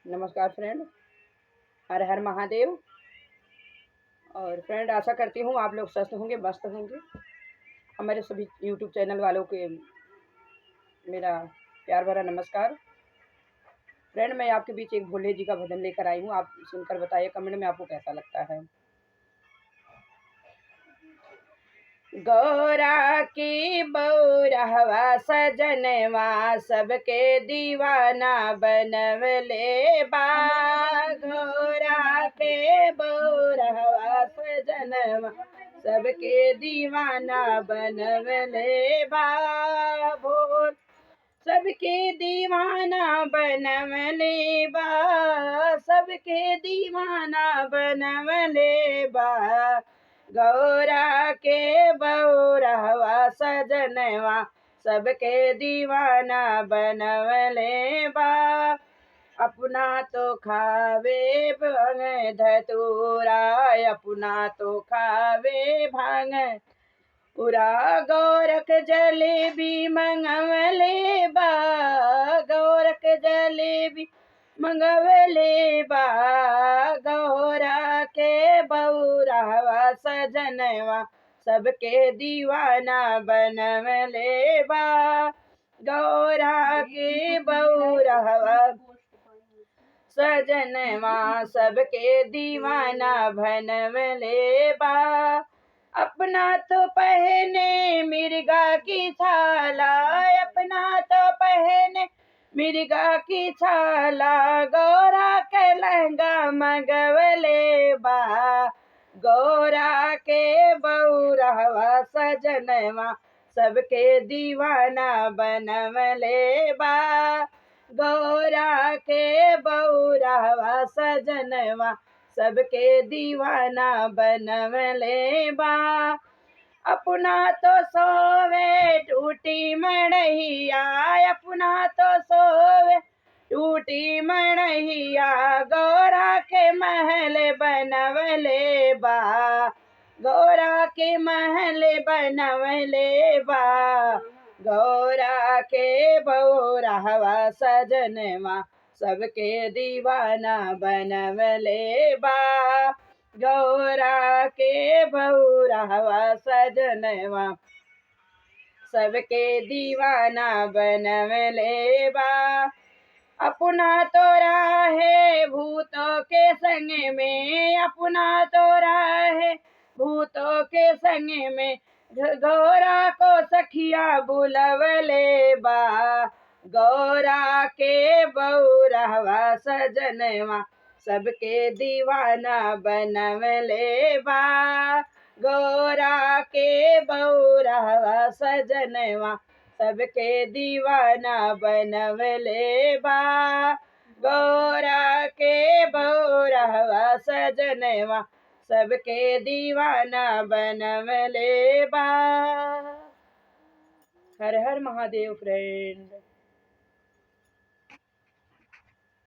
नमस्कार फ्रेंड, हर हर महादेव। और फ्रेंड, आशा करती हूँ आप लोग स्वस्थ होंगे, मस्त होंगे। हमारे सभी यूट्यूब चैनल वालों के मेरा प्यार भरा नमस्कार। फ्रेंड, मैं आपके बीच एक भोले जी का भजन लेकर आई हूँ। आप सुनकर बताइए कमेंट में आपको कैसा लगता है। गौरा की बौरहवा सजनवा सबके दीवाना बनवले बा। गौरा के बौरहवा सजनवा सबके दीवाना बनवले बा। भोल सबके दीवाना बनवले बा, सबके दीवाना बनवले बा। गौरा के बौरहवा सजनवा सबके दीवाना बनवले बा। अपना तो खावे भांग धतूरा, अपना तो खावे भांग पूरा। गौरख जलेबी मंगवले बा, गौरख जलेबी मंगवले बा। गौरा के बौरहवा सजनवा सबके दीवाना बनवले बा। गौरा के बौरहवा सजनवा सबके दीवाना बनवले बा। अपना तो पहने मिर्गा की छाला, अपना तो पहने मिर्गा की छाला। गौरा के लहंगा मंगवले बा, गौरा के बौरहवा सजनवा सबके दीवाना बनवले बा। गौरा के बौरहवा सजनवा सबके दीवाना बनवले बा। अपना तो सोवे टूटी मड़ैया, अपना तो सोवे टूटी मड़ैया। गौरा के महल बनवले बा, गौरा के महल बनवले बा। गौरा के बौरहवा सजनवा सबके दीवाना बनवले बा। गौरा के बौरहवा सजनवा सबके दीवाना बनवले बा। अपना तो राहे भूतों के संग में, अपना तो राहे भूतों के संग में। गौरा को सखिया बुलवले बा, गौरा के बौरहवा सजनवा सबके दीवाना बनवले बा। गौरा के बौरहवा सजनवा सबके दीवाना बनवले बा। गौरा के बौरहवा सजनवा सबके दीवाना बनवले बा। हर हर महादेव फ्रेंड।